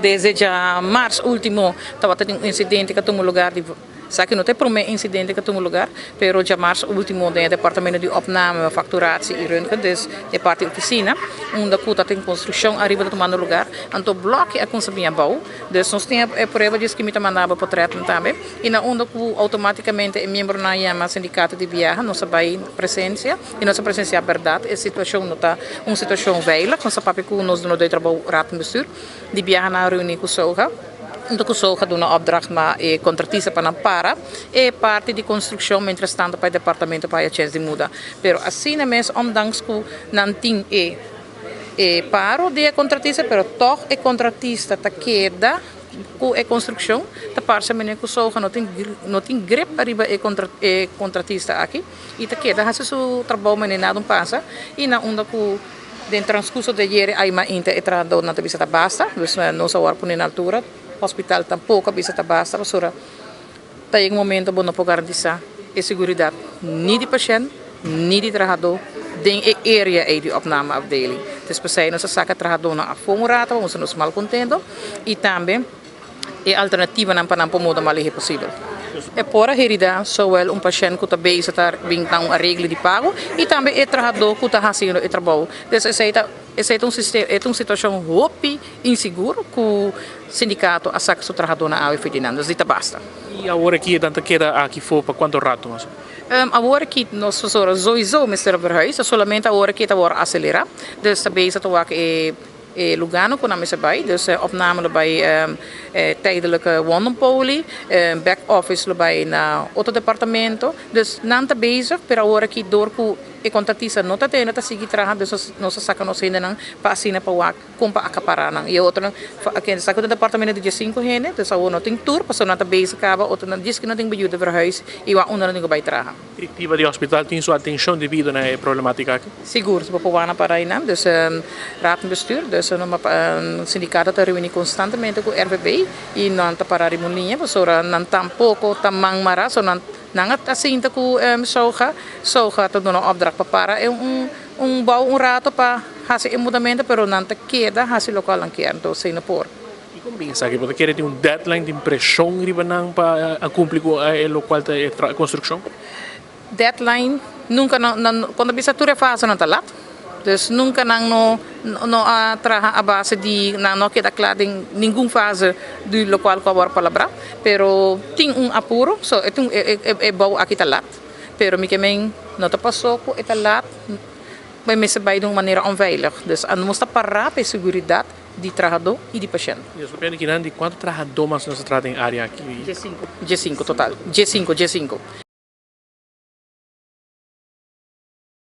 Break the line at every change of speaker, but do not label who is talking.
Desde djamars último tabata tin un insidente ku a tuma lugar di esaki no ta e promé insidente ku a tuma lugar, pero djamars último den e departamento di opname, facturatie i röntgen, dus e parti ofisina unda ku ta tin konstrukshon ariba ta tumando lugar, anto blòki a kumsa bin abou, dus nos tin e prueba djis ku mi ta manda bo potretnan tambe i na unda ku outomátikamente e miembronan yama sindikato di biaha nos a bai presensia i nos a presensiá bèrdat e situashon no ta un situashon veilig, nos a papia ku nos dunadó di trabou, Raad van Bestuur. Di biaha nan a reuni ku Soga, huntu ku Soga duna opdracht na e kontratista pa nan para e parti di konstrukshon mientras tanto pa e departamento pa haya chens di muda. Pero asina mes ondanks ku nan tin e e paro di e kontratista pero tog e kontratista ta keda ku e konstrukshon ta parse manera ku Soga no tin no tin grip ariba e e kontratista aki i ta keda hasi su trabou manera nada un pasa i na unda ku Den transcurso di ayere ay mainta e trahadornan ta bisa ta basta, dus nos awor pone na altura, hospital tampoco a bisa ta basta pasobra ta yega un momento bo no por garantisa e seguridad ni di pashent ni di trahador den e area ey di opname afdeling. Entonces p'esey nos a saca trahadornan afo un rato pa mustra nos malcontento y tambe e alternativanan pa nan por muda mas lihe posibel. E por a herida zowel un pashent ku ta bezig ta bin na un areglo di pago i tambe e trahadó ku ta hasiendo e trabou. Dus esei ta esei ta un sistema e ta un situashon hopi insigur ku sindikato a saka su trahadónan awe for di nan. Dus di ta basta.
I awor aki e nan ta keda aki for pa kuantu rato mas o menos?
Awor aki nos pasobra souiso mester verhuis, solamente awor aki ta wòrdu aselerá. Dus ta bezig ta wak e. E lugánan ku nan mester bai, dus opname lo bai tijdelijke wondenpoli, back office lo bai na otro departamento. Dus nan ta bezig, pero awor aki dor ku e kontratista no ta tene ta sigui traha, dus nos a saka nos hendenan pa asina pa wak kon pa akapará nan. I e otronan esaki ta un departamento di diesinku hende, dus awor no tin tur pasobra nan ta bezig kaba, otronan djis ku nan tin ku yuda verhuis i wak unda nan tin ku bai traha.
Direktiva di hospital tin su atencion debido na e problematica aki?
Sigur, bo por wak na para einan. Dus Raad van Bestuur, dus sindicato ta reuni constantemente cu RVB y nan ta para riba un liña pasobra nan tampoco ta man mara, so nan nan a sinta cu Soga, Soga ta duna opdracht pa para e un bou un rato pa haci e mudamento pero nan ta keda haci locual nan kier, entonces esey no por.
I kon bin esaki? Bo ta kere tin un deadline, tin preshon riba nan pa a kumpli ku e lokual ta e konstrukshon?
Deadline nunka no nan kon ta bisa tur e fase nan ta lat. Dus nunka nan no no a traha a base di nan no a keda kla den ningun fase di lokual ku a wòrdu palabrá. Pero tin un apuro, so e tin e bou aki ta lat. Pero mi ke men no ta pasó ku e ta lat, e mester bai di un manera onveilig. Dus a nos ta pará pa e seguridat di trahadó i di pashènt.
Nos papia di kinan di kuantu trahadó mas nos ta traha den e área aki?
Diesinku, diesinku total, diesinku, diesinku.